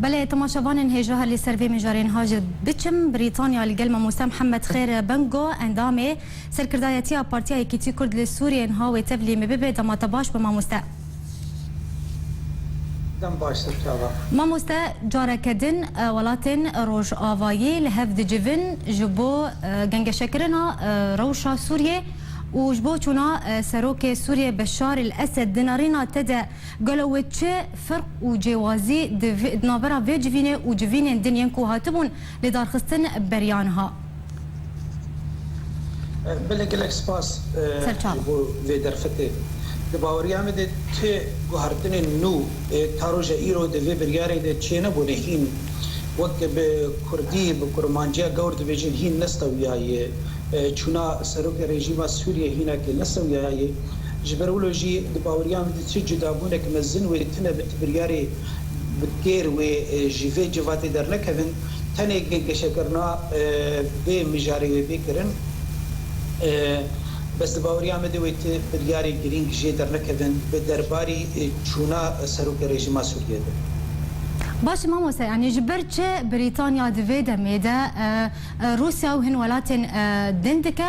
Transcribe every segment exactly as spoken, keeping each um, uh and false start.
Belê, temaşevanên hêja, her li ser vê mijarê niha jî biçim. Brîtanya li gel mamoste Mihemed Xêr Bengo, endamê Serkirdayetiya Partiya Yekîtî Kurd li Sûriyê, niha wê tevlî me bibe. Dema te baş be mamoste. Dem baş, ser çava. Mamoste, careke din, e, welatên Rojavayî li hev dicivin ji bo, e, gengeşekirina, e, rewşa Sûriyê û ji bo çûna, e, serokê Sûriyê Beşar el Esed. Di nerîna te de gelo wê çi ferq û cêwazî di vê, di navbera vê civînê û civînên din yên ku hatibûn lidarxistin beriya niha? Belê, gelek spas, e, Ser çav. ji bo vê derfetê. Di baweriya min de ti guhertinên nû, e, ta roja îro di vê biryarê de çênebûne hîn. Wek bi kurdî, bi kurmanciya gewr dibêjin, hîn nestewiyaye. E, çûna serokê rejîma Sûriyê hînekê nestewiyaye. Ji ber wilo jî di baweriya min de ti cudabûnek mezin wê tune bi ti biryarê bi kêr wê, e, ji vê civatê dernekevin, tenê ge-, geşekirina, e, vê mijarê wê bê kirin. E, bes di baweriya me de wê ti biryarê girîng jê dernekevin bi derbarî, e, çûna serokê rejîma Sûriyê de. Baş e mamoste, yanî ji ber çi Brîtanya di vê demê de, e, e, Rûsya û hin welatên, e, din dike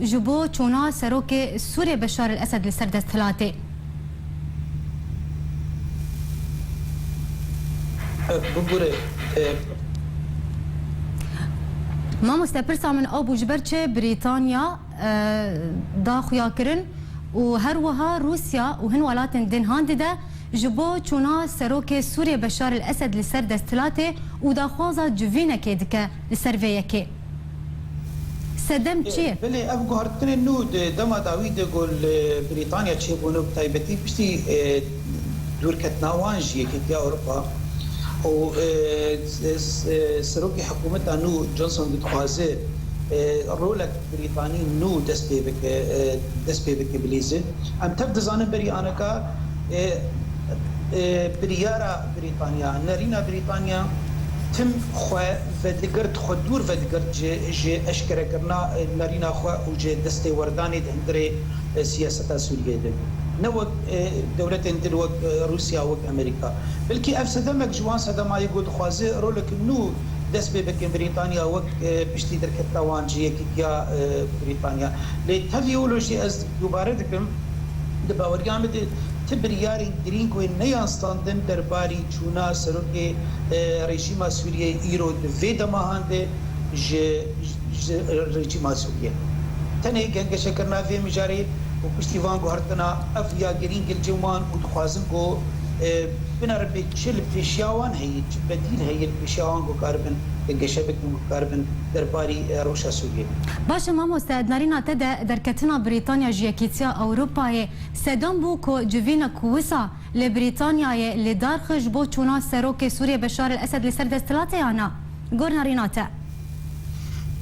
ji bo çûna serokê Sûriyê Beşar el Esed li ser desthilatê? E, bibûre, e, Mamoste, pirsa min ew bû, ji ber çi Brîtanya, e, da xuya kirin û her wiha Rûsya û hin welatên din han dide ji bo çûna serokê Sûriyê Beşar el Esed li ser desthilatê û daxwaza civînekê dike li ser vê yekê? Sedem çi ye? Belê, ev guhertinên nû di dema dawî de ku li Brîtanya çêbûne, bi taybetî piştî, e, dûrketina wan ji Yekîtiya Ewropa û, e, s-, s-, e, serokê hikûmeta nû Johnson dixwaze, e, rolek Brîtanî nû dest pê bike, e, dest pê bike bilîze. Em tev dizanin berî aneka, e, e, biryara Brîtanya, nerîna Brîtanya tim xwe vedigirt, xwe dûr vedigirt ji, ji eşkerekirina, e, nerîna xwe û ji destêwerdanê di hundirê, e, siyaseta Sûriyeyê de. Ne wek, e, dewletên din, wek, e, Rûsya, wek Amerîka. Belkî ev sedemek ji wan sedema ye ku dixwaze rolek nû dest pê bike Brîtanya wek, e, piştî derketina wan ji Yekîtiya, e, Brîtanya. Lê tevî wilo jî ez dubare dikim, di baweriya min de ti biryarên girîng wê neyan standin derbarî çûna serokê, e, rejîma Sûriyeyê îro di vê demahan de ji, ji rejîma Sûriyê. Tenê gengeşekirina vê mijarê û piştî van guhertina ev ya girîng li cem wan û dixwazin ku, e, binerin bê çi li pêşiya wan heye, çi bedîl heye li pêşiya wan ku karibin gengeşe bikin, ku karibin derbarî, e, rewşa Sûriyê. Baş e mamoste, di nerîna te de derketina Brîtanya ji Yekîtiya Ewropayê sedem bû ku civînek wisa li Brîtanyayê li dar xist ji bo çûna serokê Sûriyê Beşar el Esed li ser desthilatê ya na? Gor nerîna te.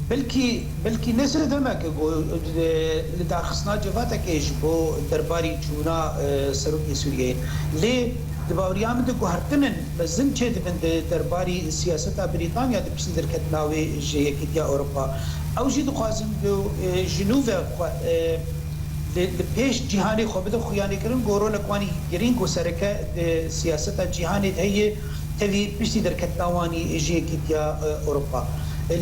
Belkî, belkî ne sedemek e ku, e, li darxistina civatekê ji bo derbarî çûna, e, serokê Sûriyeyê. Lê di baweriya min de guhertinên mezin çêdibin di derbarî siyaseta Brîtanya di piştî derketina wê ji Yekîtiya Ewropa. Ew jî dixwazin ku, e, ji nû ve xwe, e, li, li pêş cîhanê xwe bide xuyanîkirin ku rolek wanî girîng û sereke di siyaseta cîhanê de heye, tevî piştî derketina wanî ji Yekîtiya, e, Ewropa.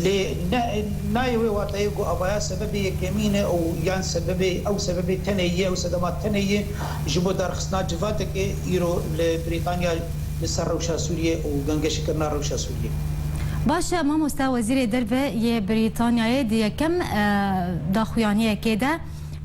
Lê ne, nayê wê wateyê ku avaya sebebê yekemîn e û yan sebebê, ew sebebê tenê ye, ew sedema tenê ye ji bo darxistina civatekê îro li Brîtanya li ser rewşa Sûriyê û gengeşekirina rewşa Sûriyê. Baş e, mamoste, Wezîrê Derve yê Brîtanyayê di yekem, e, daxuyaniyekê de,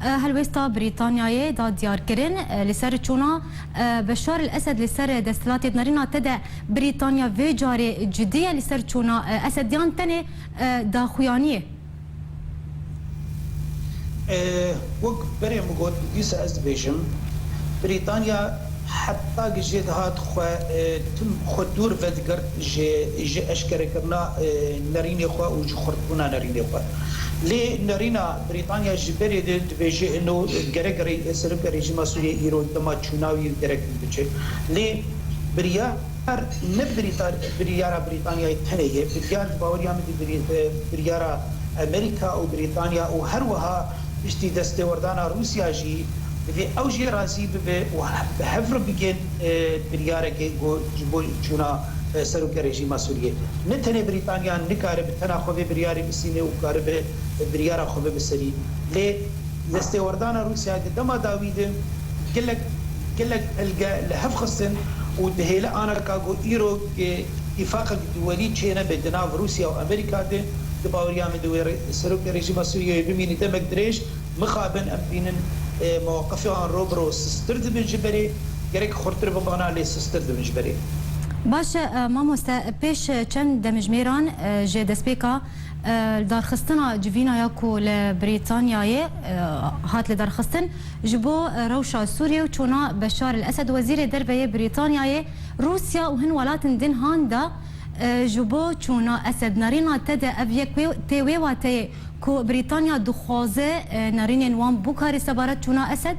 e, helwêsta Brîtanyayê da diyarkirin, e, li ser çûna, e, Beşar el Esed li ser desthilatê. Di nerîna te de Brîtanya vê carê cidî ye li ser çûna, e, Esed yan tenê, e, daxuyaniyê? E, wek berê min got, dîsa ez dibêjim, Brîtanya heta ku jê dihat xwe, e, tim xwe dûr vedigirt ji, ji eşkerekirina, e, nerînê xwe û ji xurtbûna nerînê xwe. Lê nerîna Brîtanya ji berê de dibêje, ino gerek rê-, serokê rejîma Sûriyê îro dema çûna wî gerek biçe. Lê biryar ne Brîta-, biryara Brîtanyayê tenê ye. Biryar di baweriya min de birî-, e, biryara Amerîka û Brîtanya û her wiha piştî destêwerdana Rûsya jî divê ew jî razî bibe û he-, bi hev re bigên, e, biryarekê ku ji bo çûna e, serokê rejîma Sûriyê. Ne tenê Brîtanya nikare bi tena xwe vê biryarê bisîne û karibe biryara xwe bibe serî. Lê destêwerdana Rûsyayê di dema dawî de gelek, gelek belge li hev xistin û dihêle ana ka ku îro, e, îtîfaqek duwelî çênebe di nav Rûsya û Amerîka de, di baweriya min de wê re-, serokê rejîma Sûriyeyê bimîne demek dirêj, mixabin em bînin, e, mewqifê wan ro bi ro sisttir dibin ji berê, gerek xurtir bibana lê sisttir dibin ji berê. Baş e, mamoste, pêş çend demjimêran, e, ji destpêka, e, darxistina civîna ya ku li Brîtanyayê, e, hat li darxistin, ji bo, e, rewşa Sûriyê û çûna Beşar el Esed, wezîrê derve yê Brîtanyayê, Rûsya û hin welatên din han da, e, ji bo çûna Esed. Nerîna te de ev yek wê, tê wê wateyê ku Brîtanya dixwaze, e, nerînên wan bikare sebaret çûna Esed?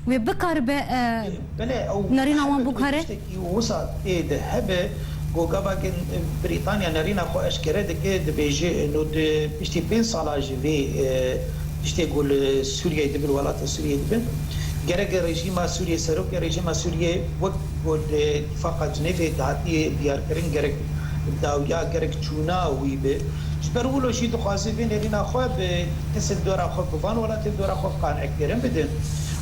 Wê bikaribe, e, Belê, ew nerîna wan hebe bikare? Tiştekî wisa tê de hebe, ku gavakên, e, Brîtanya nerîna xwe eşkere dike, dibêje, no di piştî pênc sala ji vê, e, tiştê ku li Sûriyeyê dibin, welatê Sûriyeyê dibin, gerek rejîma Sûriyê, serokê rejîma Sûriyê wek ku di Tifaqa Cinêvê dihatiye diyarkirin, gerek dawiya, gerek çûna wî be. Ji ber wilo jî dixwaze vê nerîna xwe bi kesên dora xwe, bi van welatên dora xwe qan'ekirin bidin.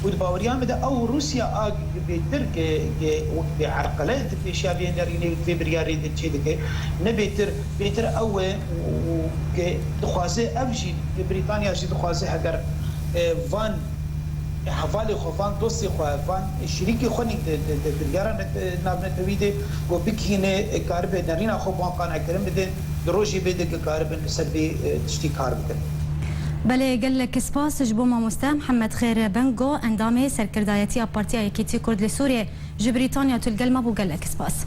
Û di baweriya min de ew Rûsya a bêtir ke, ke wek bê erqele di pêşiya vê nerînê û vê biryarê de çê dike. Ne bêtir, bêtir ew e û, û ke dixwaze ev jî, Brîtanya jî dixwaze heger, e, van hevalê xwe, van dostê xwe, van şirîkê xwe nîk di, di, di biryara net-, navnetewî de ku bikîne, karibe nerîna xwe bi wan qan'ekirin bide, di rojê bê de ki karibin li ser vê, e, tiştî kar bikin. Belê, gelek spas ji bo mamoste Mihemed Xêr Bengo, endamê serkirdayetiya Partiya Yekîtiya Kurd li Sûriyê. Ji Brîtanya tu li gel me bû, gelek spas.